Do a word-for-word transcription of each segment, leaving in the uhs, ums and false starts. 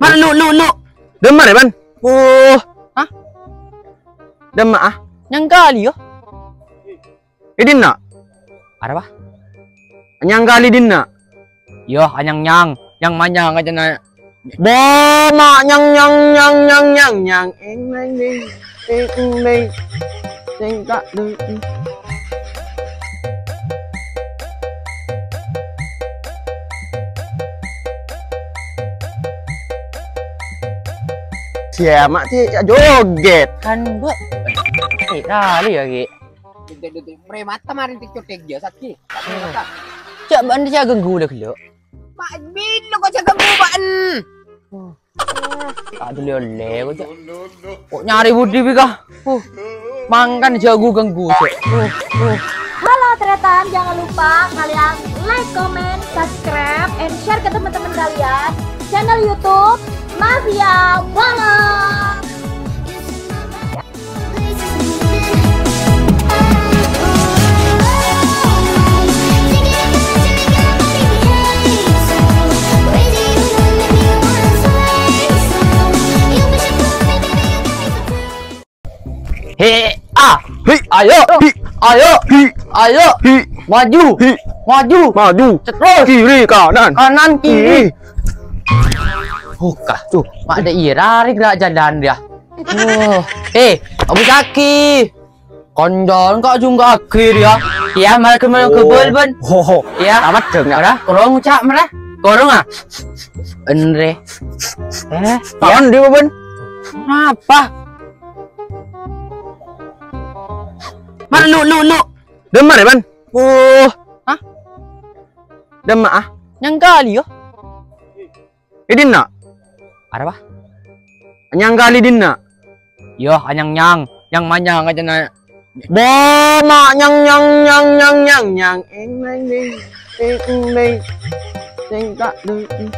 Mar, lu, lu, lu. Dâmma rè, Pan? Oh. Hah? Dâmma, ah? Nyangkali, yo. È dinna'. Arapa? Nyangkali dinna'. Yo, anyang-nyang. Nyang manyang aja na. Boma nyang, nyang, nyang, nyang, nyang, nyang. Eng, neng, neng. Eng, neng. Neng, tak, neng. Siapa sih, ya, joget? Kan gua. Eh, kali ya, Ki. Duduk-duduk, mrè mata maring tik-cotik jâ, sakè'. Cak, bâ'en cak ganggu dah gelo. Mak, bilo kok cak ganggu bâ'en. Kok dulu oleh kok, Cak. Kok nyarè budi bi' kah? Huh. Mangkana jhâ' ganggu, Cak. Huh, huh. Halo, Tretan. Jangan lupa kalian like, comment, subscribe, and share ke teman-teman kalian. Channel YouTube Mafia Bolong. He, ah. Hi. Ayo. Hi. Ayo. Hi. Ayo. Hi. Maju. Hi. Maju. Maju. Terus. Kiri, kanan. Kanan, kiri. Kiri. Buka. Tuh. Mak de' iyâ, rarik ra' jalan dia. Wah. Eh, Abu Saki. Kondon kok jungka akhir ya. Iya, malah kembali ke bal, Ban. Ho, ho. Iya. Tamat dong, ya. Merah, korong, Cak, merah. Korong, ah. Enre. Eh, tahun dia, Ban. Apa? Mar, lu, lu, lu. Dâmma rè, Ban? Oh. Hah? Dâmma, ah? Nyangkali, yo. È dinna'. Arapa? Nyangkali dinna'. Yo, anyang-nyang. Nyang manyang aja na. Boma nyang, nyang, nyang, nyang, nyang, nyang. Eng, neng, neng. Eng, eng, neng. Neng, tak, neng, eng.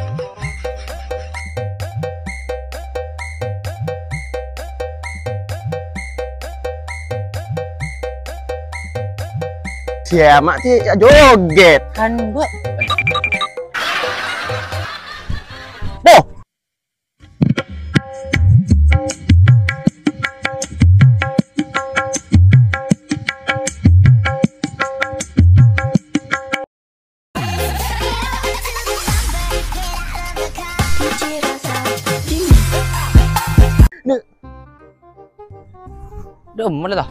Siapa sih, ya, joget? Kan gua. Boh. Dum, mana tuh?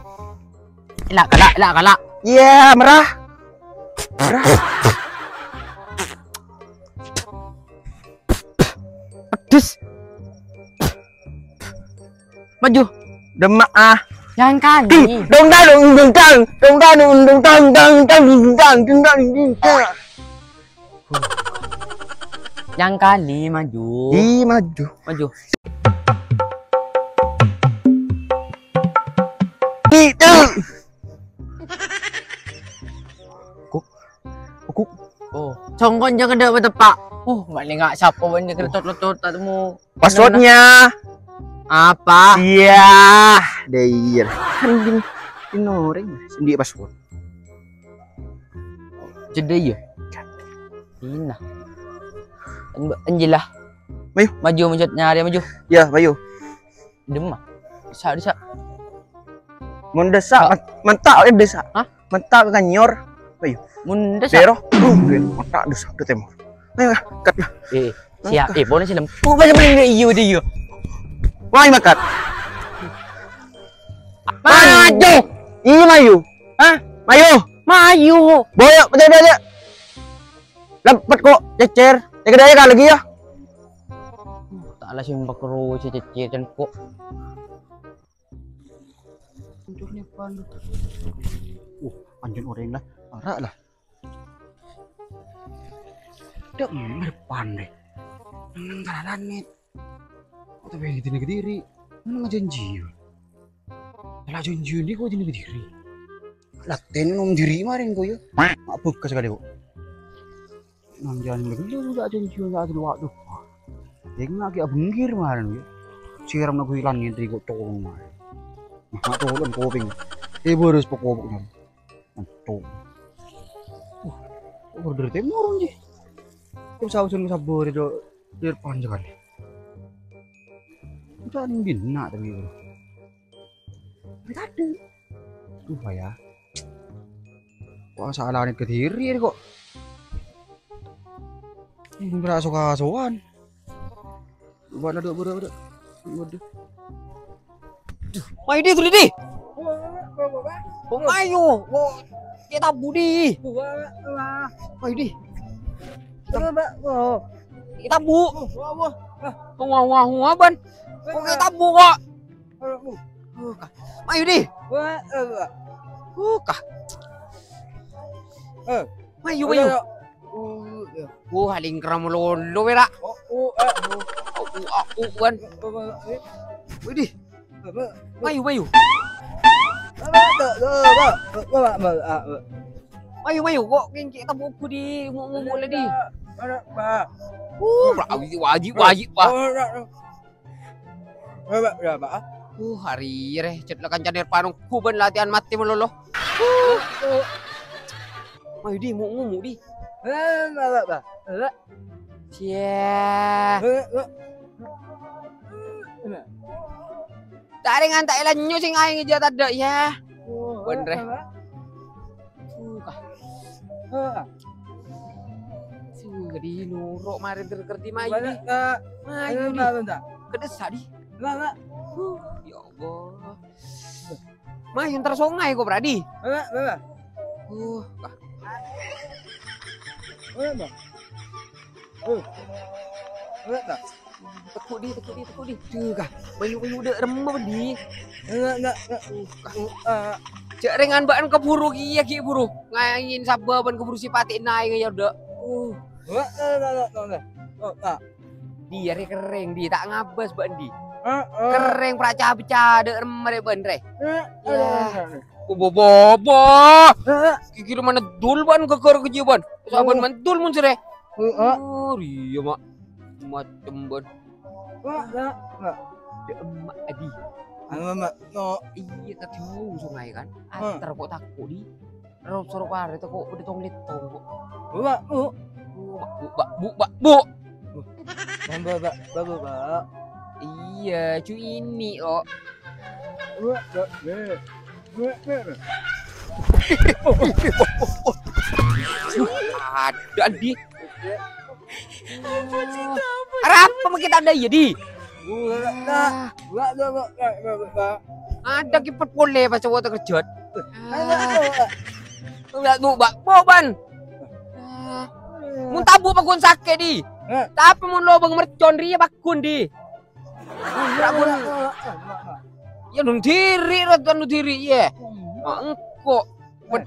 Elak, elak, elak, elak. Iya, merah. Merah. Pedes. Maju. Demak, ah. Jangan kali. Dong, dong, dong, dong, dong, dong, dong, dong, dong, dong, dong, dong, dong, dong, dong, dong, dong, dong, dong. Jangan kali, maju. Ih, maju. Maju. Itu. Kuk. Kuk. Oh, songkon jangan ada tepak. Oh, nggak nengok siapa pun dia kena tot-tot tak temu. Passwordnya. Apa? Iya, deh iya. Kan gini, gini orang sendiri password. Jeda iya. Ina. Anjilah. Maju. Maju, maju, nyari maju. Ya, maju. Dema. Sa, sa. Mun desa, ah. Ment-, mentak, eh, desa. Hah? Mentak ka nyor. Ayo. Mun desa. Dero. Uh, mentak desa, de temor. Ayo, kat lah. Eh, siap. Eh, boleh sih, Lem. Oh, banyak, banyak, iya, iya. Wah, makat. Maju. Iya, maju. Hah? Maju. Maju. Boyo, betul, betul. Lempet kok, cecer. Ya, gede aja lagi ya. Tak ala sing pakro si cecer, dan kok. Hancurnya palu. Uh, hancur orang lah. Parah lah. Dak merpan deh. Nang, nang tara langit. Kok tapi yang gede-gede diri? Mana nggak janji? Lah janji ini kok gede-gede diri? Laten nom diri maring kok ya. Mak bekas kali kok. Nang janji lagi lu nggak janji nggak ada waktu. Yang lagi abengir maring ya. Siram lagu ilan ngentri kok tolong maring. Nah, tolong koping. Eh, boros pokok-pokoknya. Anto. Wah, order temurun ji. Kok sausun sabar itu, dir panjang kali. Tadâ' neng dinna' tadi, bro. Tadâ'. Duh, ya. Kok salana Kediri kok. Ini berasa kasoan. Waduh, waduh, waduh. Waduh. Duh, mayu di, tuli di. Oh, mayu. Wo, kita budi. Mayu di. Kita bu. Wah, wah, wah, ban. Kok kita bu kok. Buka. Mayu di. Buka. Mayu, mayu. Uh, halingkara malolo, wera. Oh, uh, eh. Oh, uh, ah, uh, kan. Widih. Mayu, mayu. Mayu, mayu. Kok kengke tepuk di mu-, mu-, mulai di. Uh, wajib, wajib, wajib, wah. Bâ, bâ, bâ, bâ. Uh, arèya rè, cè' la kancana Irfan ongghu bân latihan matè malolo. Uh, uh. Mayu, di, mu-, ngumu', di. Bâ, bâ, bâ, bâ. Bâ. Sia. Bâ, bâ. Ta' rè ngantaè lanyò sè ngaèngè jâ' tadâ', ya. Uh, bân rè. Bâ, bâ. Suka. Heeh. Suka di noro' marè ter-, kerti mayu, di. Mayu, di. Kedessa', di. Huh, ya Allah. Mayu entar songai kok, Pradi. Huh, ah. Tekuk, di, tekuk, di, tekuk, di. Duh, kah. Mayu-mayu dâ' remma, di. Enggak, enggak, enggak. Enggak. Jâ' rèng bâ'ân keburu kèya ghi' buru. Ngaèngè sabâ bân keburu sè patè naè ngèyar dâ'. Uh. Enggak, enggak, enggak, enggak. Oh, enggak. Diyâ rè kerrèng, di, ta' ngabâs bâ'ân, di. Heeh. Kerrèng pra-, ca-, pecca dâ' remma rè bâ'ân rè. Heeh. Yah. Bo-, bo-, bo-, bo. Heeh. Ghi' kèra mandul bâ'ân ghâgghâr kejjhi bâ'ân. Sabbhân mandul mon sèrè. Heeh. Oh, iyâ, Ma'. Macem bâ'ân. Wa, wa, wa. Dâ' emma', Adi. Anu, Ma', no. Iyâ, tadi mau sungai kan. Hmm. Atar kok tako', di. Ro-, soro pare tako' udah tong letong kok. Wa, bu. Bu, ba, bu, ba, bu. Ba, ba, ba, ba, ba. Iyâ, cu ini, oh. Wa, wa, wa. Wa, wa, wa. Ada, Adi. Arapa ma' kita ada iya, di? Ada kipet pole pas cowok terkejut. Enggak, Bu, Pak. Boban. Mun tabu' pagun sake, di. Tapi mun lobang mercon, riya pagun, di. Ora pun. Ya, nun diri, ro, nun diri, ya. Engko'. Wah.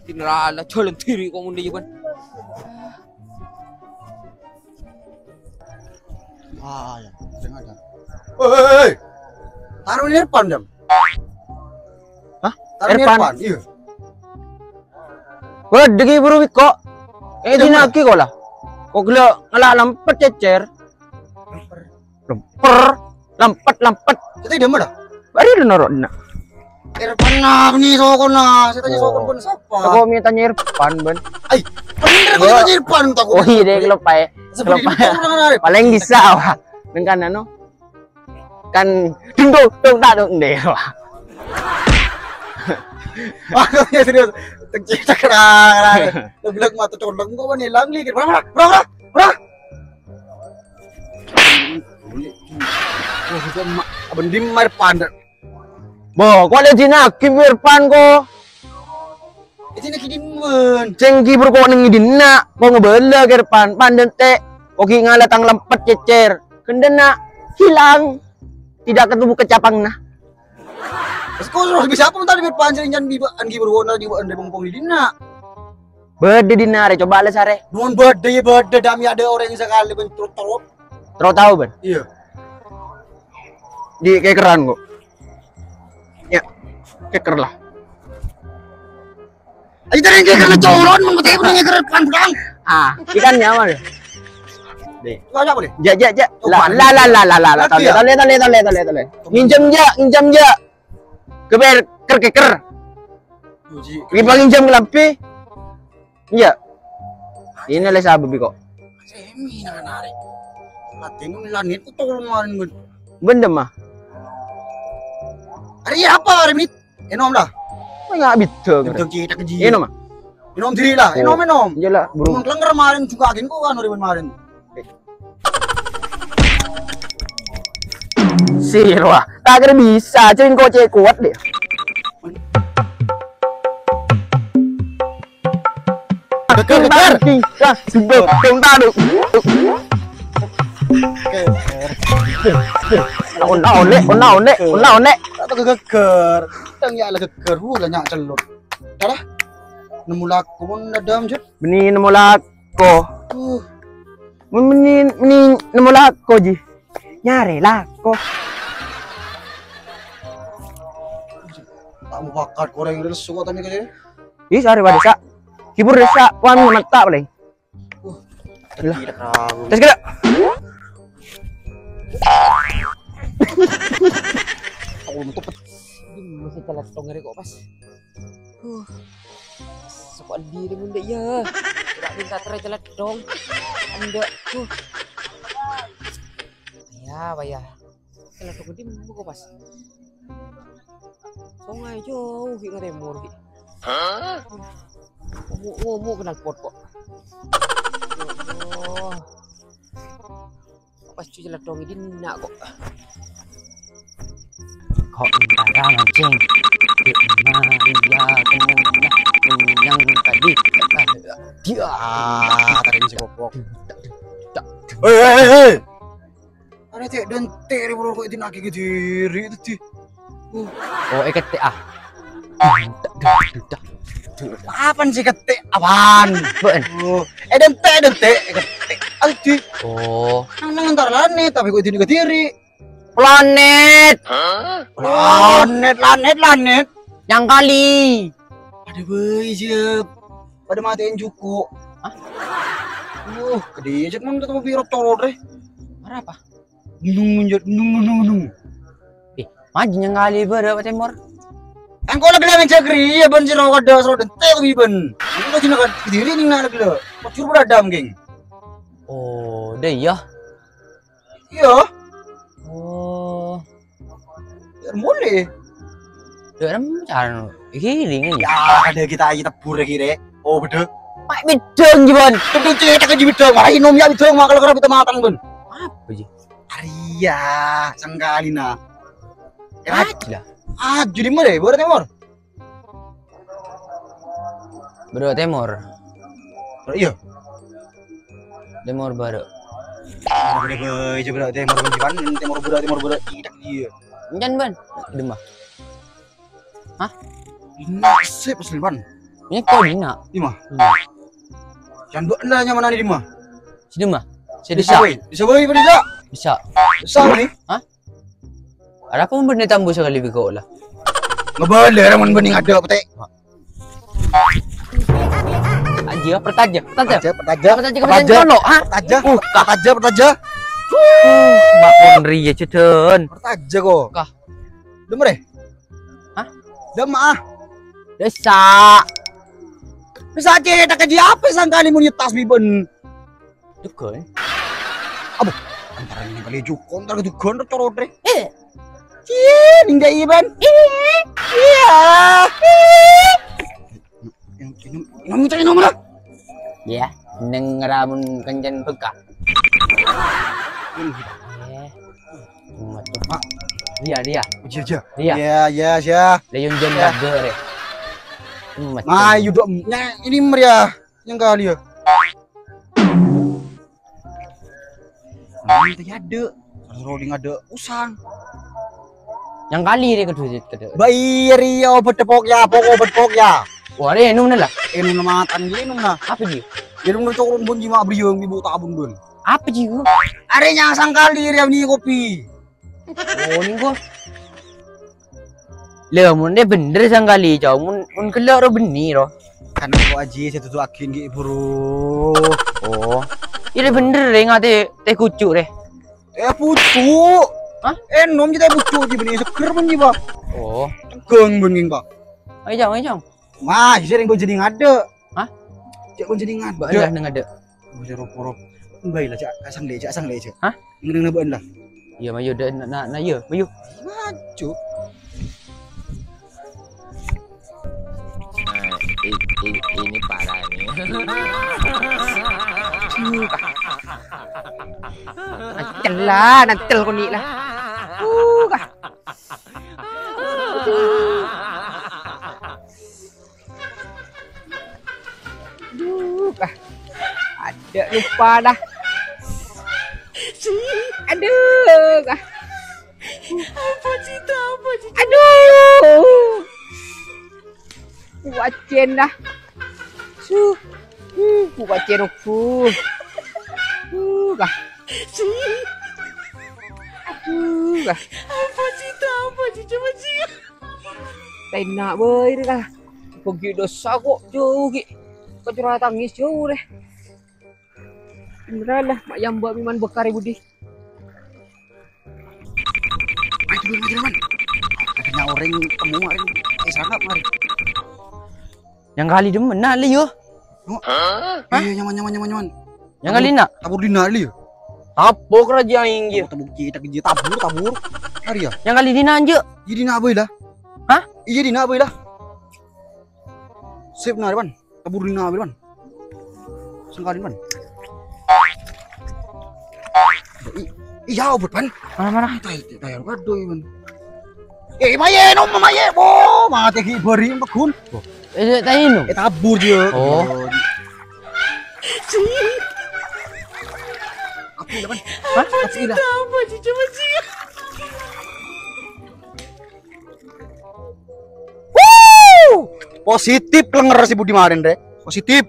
Tinrala jalan diri kok mun dhi, Ban. Ah, ya, sing ada. Hei, hei, hei. Taruh Irfan, Dam. Hah? Taruh Irfan? Irfan, iya. Wah, degi buru wiko. Eh, dinagi kok lah. Kok gelo ngelak lempet cecer. Lemper, lempet, lempet. Kita idem ada? Bari lu norok dina. Irfan nah, ini sokon nah. Saya tanya sokon pun siapa? Aku mau tanya Irfan, Ben. Ay, bener aku tanya Irfan, tak. Oh iya deh, kalau pae. Kalau pae. Paling bisa, wah. Dengan anu. Kan ding dong, dong, tak dong deh, wah. Wah, ya serius. Cek, cek, kerang, kerang. Lo bilang mata colong, kok mana hilang lagi? Berapa, berapa, berapa? Wah, sudah ma-, Abang Dim Irfan. Bo, kok le dinagi Irfan ko? Itu nak kidimen. Cenggi bro kok neng dinna, kok ngebela ke Irfan, pandan te, kok ki ngala tang lempet cecer. Kendena hilang. Tidak ketemu kecapang nah. Terus kok terus bisa apa tadi Irfan sering jangan biba, anggi berwarna di, di mumpung di dinna. Bede dinna re, coba le sare. Nuwun bede, ya bede, dami ada orang yang sekali pun terus, terus. Terus tahu, Ben? Iya. Di kekeran kok. Ya, keker lah. Ayo tadi keker colon, mau tanya punya keker pan pulang. Ah, ikan nyawa ya. Deh. Itu aja apa deh? Ja, ja, ja. Oh, la, pan. La, la, la, la, la, la. Lagi ya? Tole, tole, tole, tole, tole. Nginjam ja, nginjam ja. Keber, ker, keker. Puji. Riba nginjam kelambi. Iya. Ino la sabâbbhâ kok. Semi nang narè'. Latèna lanèt ku tolong marèn, Bun. Bendem, ah. Arè apa, arè mit? Ènom, dah. Kok nggak bidang? Bidang cètak ji. Ènom, ah. Ènom diri, lah. Oh. Ènom, ènom. Iya, lah, bro. Mun kelengker marèn juga gin kok anu ribut marèn. Siro, ah. Tak kira bisa, cengko cek kuat deh. Geger, geger. Dah, sudah, dong, tadu. Ona, one, ona, one, ona, one. Tak geger. Tang ya la geger, hu, la nya' cellut. Dah, nemmo lako mon dâddhâm, Jut. Bânnè nemmo lako. Uh. Mon bânnè, bânnè nemmo lako, Ji. Nyarè lako. Ta' mopakat korèng lesu kok tadi kaya. Ih, sorry, Pak Desa. Hibur Desa, wani mata paling. Uh, Gila. Tidak tahu. Tes gila. Aku metu pet. Ini masih telat dong hari kok pas. Uh. Sok diri mun dek ya. Tidak minta terai telat dong. Anda tuh. Ya, apa ya? Kala toko di muko pas. Songai jauh ki ngaremor ki. Hah? Ngomo, ngomo kenal pot kok. Ya Allah. Pas cuci ledong di nak kok. Kok entara mancing? Di Maria kenyang, kenyang tadi. Dia. Ah, tadi si kopok. Hei, hei, hei, hei. Arè cè' dântè' rè, bro, kok èdina'aghi ka diri tadi. Uh. Oh, èketè', ah. Apaan sih ketè'? Apaan? Bâ'en. Oh, eh, dântè', dântè', èketè'. Aldi. Oh. Nang, nang entar lanèt, tapè kok èdina'aghi ka diri. Planet. Hah? Lanèt, lanèt, lanèt. Nyangkali. Ada bayi, Jep. Pada matiin juko. Hah? Uh, gede aja, mon ketemu piro colot, rè. Arapa? Nung, nung, nung, nung. Eh, maju nyangkali bârâ' Pak Temor. Engko' la gellâ' jâgri, ya, bân siro kadâ' siro dântè' ko bibân. Engko' jina ka diri ning na' la gellâ'. Pojur beradam, geng. Oh, dâ' iyâ. Iyâ. Oh. Ya, mulai. Dâ' rem can. Iki ring. Ya, ada kita aja tebur lagi, Rek. Oh, bedo. Pak bidang, Ji, Bân. Bedo cetak aja bidang. Wah, inom ya bidang, makal karo bidang matang, Bân. Apa, Ji? Arya, sangkalina. Eh, Aji lah. Aji di mana ya? Barat Timur. Bârâ' Timur. Bârâ' iyâ. Timur bârâ'. Bârâ' bârâ' bâi, jâ bârâ' Timur, Bân, Bân, Timur bârâ', Timur bârâ', tidak dia. Encan, Bân. Dimma? Hah? Nasib asli, Bân. Ini kau dina. Dimma? Iya. Can bâ' la nyamananè dimma? Sini mah. Sini Bisa, bisa. Bâi. Bisa, Bâi, apa bisa? Bisa. Bisa, Bâi. Hah? Arapa mon bânnè tambu sakalè bi' kaulâ? Ngabâlâ ra mon bânnè ngadâ' pete. Aji, ya, pertaja, pertaja. Pertaja, pertaja. Pertaja, pertaja. Pertaja, pertaja. Uh, makon riya, Cedon. Pertaja, kok. Kah? Denger, eh? Hah? Denger, ah. Desa. Bisa aja, tak kaji apa sangkali mun yetas biben. Duga, eh? Aduh, antara ini kali juga, antara kedugaan, coro, Dre. Eh. Cie, ninja Iban. Iya. Iya. Yang minum, minum, minum, minum lah. Ya, neng ngeramun kencen bengkak. Eh. Umat tuh. Pak. Iya, dia. Iya, iya. Iya. Iya, iya, iya. Leyun jam Ya. Tiga, Dre. Umat Ma, tuh. Yudok, nya, ini meriah. Yang kali ya. Ini tadi ada. Rolling ada usang. Yang kali dia kedua, kedua. Bayar iya obat depok ya, pokok obat pok ya. Wah, ini minum lah. Ini matan gini minum nah. Apa dia? Ini minum coklat pun jiwa beri yang ibu tabun pun. Apa dia? Ada yang sangkali dia ini kopi. Oh, ini gua. Lha, mon è bhender sangkali, Cong. Mon, mon ghellâ' ro bânnè, ro. Kan kok aji sè dudu'aghi ghi' buru. Oh. Iyâ bhender, rè, ngate teh kucuk, rè. Eh, pucuk. Hah? Eh, nom jâ teh pucuk jâ bânnè seger pon jâ, Pak. Oh. Tegang pon, geng, Pak. Ayo, Cong, ayo, Cong. Wah, sering kok jadi ngadek. Hah? Cek panjhennengngan. Bâ'na la neng adâ'. Bâ'na ro-poro. Bâi la, cak asang le, cak asang le, cak. Hah? Neng-neng bâ'na la. Iyâ, mayu dâ' na, na, na, iyâ, mayu. Maju. Nah, i-, i-, ini parah ini. Ancel la, ancel koni la. Uh, kah. Aduh, kah. Adâ' lupa dah. Aduh, kah. Apa sih itu? Apa sih itu? Aduh. Kuwacen dah. Su. Uh, kuwacen aku. Uh, kah. Aduh, kah. Apa sih itu? Apa sih? Coba sih. Tèna bhâi rè, kah. Bâgi' dhâsa ko', jhâu ghi'. Kacora tangis jhâu rè. Bhendherrân la, ma' yâ mbâ' mèman bâkar è budi. Ayo, turun aja, Man. Adâ' orèng temmo, Ma, rèng. Eh, sana, mari. Nyangkali dâmmen, na', lè, yo. Oh. Hah? Iya, nyaman, nyaman, nyaman, nyaman. Nyangkali, na'? Tabur dinna', lè, yo. Tabur aja aing, ghi. Tabur, tabur, tabur, tabur. Mari, ya. Nyangkali dinna', anjâ'. Iya, dinna' bhâi la. Hah? Iya, dinna' bhâi la. Sip, na', Wan. Tabur dinna' bhâi, Wan. Sengkalin, Wan. I-, iya, obât, Wan. Mana, mana? Tai, tai, tai, waduh, Wan. Eh, maye, nom, maye. Bo, matè ghi' bâri' pegun. Eh, tai, nom. Eh, tabur dia. Oh. Apa ya, Wan? Hah? Apa ya? Apa sih? Coba sih. Wuh! Positif lèngèr si Budi marèn, rè. Positif.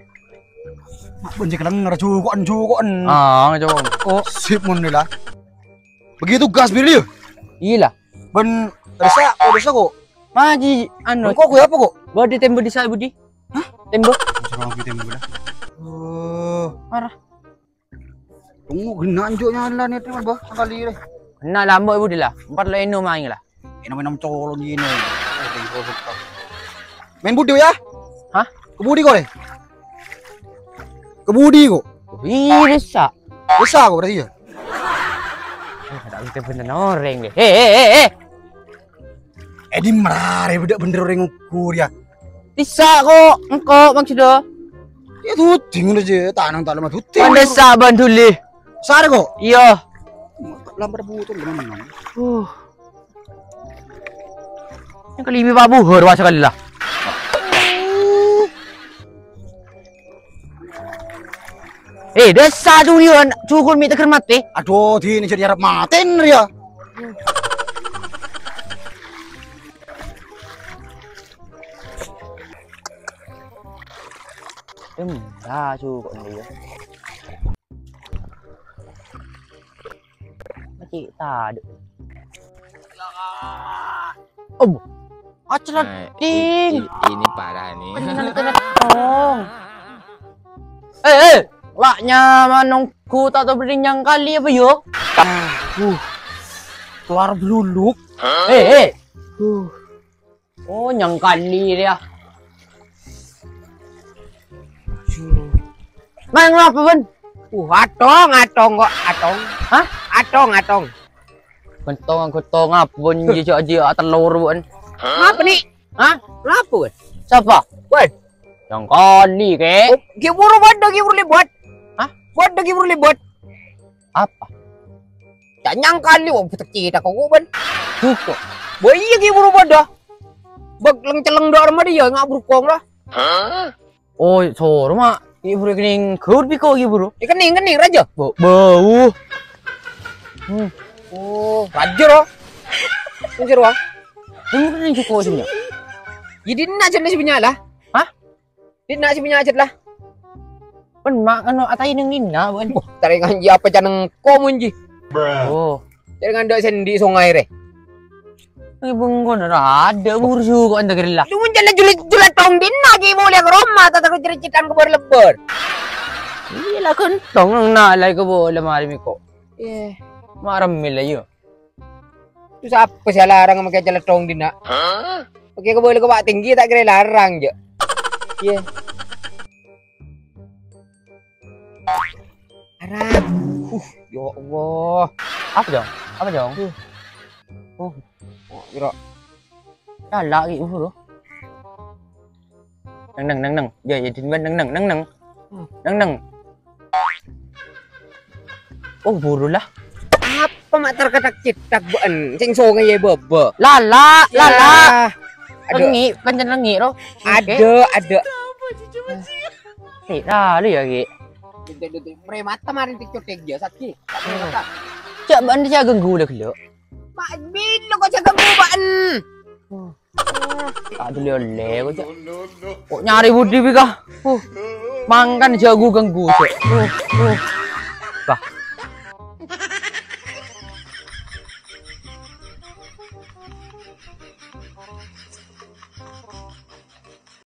Mak bân cè' lèngèr, juko'en, juko'en. Ah, ngejokon. Oh, sip mon la. Begitu gas, Billy. Iyâ la. Bân rèsa, oh, rèsa ko'. Maji, anu. Ko' gue apa ko'? Bâdâ tembok dissa' Budi. Hah? Tembok. Serang gue tembok la. Oh. Marah. Tunggu, ghenna' anjâ' nyala nèka, Bâh, sakali rè. Ghenna' la, mbok è budi la. Empat lo eno main la. Eno main colong gini. Main budi ya? Hah? Ke budi ko', rè? Ke budi ko'? Ih, bisa. Bisa ko' berarti ya? Eh, ada kita bener orèng deh. Eh, eh, eh, eh. Eh, di marè bâdâ bhendher orèng ngukur ya. Bisa ko', engko' maksudnya. Ya tuting ngono je, tanang tak lemah tuting. Anda saban duli. Sare ko'? Iya. Lambar butuh teman-teman. Uh. Yang kali ini Pak Buhur, wah, sekali lah. Eh, dâsa duli, Wan. Cukul mi teger matè. Aduh, di ini jadi arep matè, ya. Em, dah, cukul ini, ya. Masih tadi. Om, aceleting. Nah, i-, i-, ini parah nih. Tenan kena tong. Eh, eh, laknya manongku tak tahu beri nyangkali apa yo? Uh, keluar beluluk. Eh, eh. Uh. Oh, nyangkali dia. Mang apa, Ben? Uh, atong, atong kok, atong. Hah? Atong, atong. Gentong, gentong apa, Ben? Jijak aja telur, Ben. Ngapa nih? Hah? Ngapa, Ben? Siapa? Woi. Nyangkali, kek. Oh, giburu banda, giburu libat. Hah? Banda giburu libat. Apa? Ca'na nyangkali, wong butek cita kok, Ben. Buka. Bo iya ki buru padha. Bek leng-celeng dok rema dia ngak brukong lah. Oh, soro, Mak. Ki buru kening gur biko ki buru. Ya kening, kening, raja. Bo-, bau. Hmm. Oh, raja, ro. Ini seru, ah. Ini kan yang cukup sini. Jadi, nak jenis punya lah. Hah? Dinna' sè bânnya' ajât, la. Pon ma' kano atai neng dinna', bân. Wah, tarèngan jiyâ apa canengko, mon, jiyâ? Oh. Tarèngan dâ' sendi' songay rè. È bengkona ra adâ' burju kok enta gella. Lu mon jâlâ jula-, jula tong dinna' ghi' molè ka roma, ta' terro cercètan ka bâr-lebbâr. Iyâ, la ghentong nang na' la ka bola mari miko. Iyâ. Ma' remmè la, iyâ. Terros apa sè alarang makè calathong dinna'? Hah? Makè kabâlâ ka Pa' Tèngghi ta' kèra larang, jâ'. Iyâ. Huh, ya Allah. Apa, Jong? Apa, Jong? Huh. Oh, kira. Lala' ghi', uh, bro. Neng, neng, neng, neng. Ya, ya, dinbân, neng, neng, neng, neng. Neng, neng. Oh, buru lah. Apa ma' terketak-cetak bâ'en? Sèng songay è bâbâ. Lala', lala'. Aduh. Lèngi', pancèn lèngi', ro. Ada, ada. Sè, lali ya, Ki. Duduk-duduk. Premata marin tik-cotik ya, sakit. Cak bâ'en sè ganggu lè ghellu'. Mak, bilo kok jaga buba'en. Tadâ' ollè-ollè kok, cak. Kok nyarè budi bi' ka? Huh. Mangkana jhâ' ghu-ghânggu, cak. Huh, huh.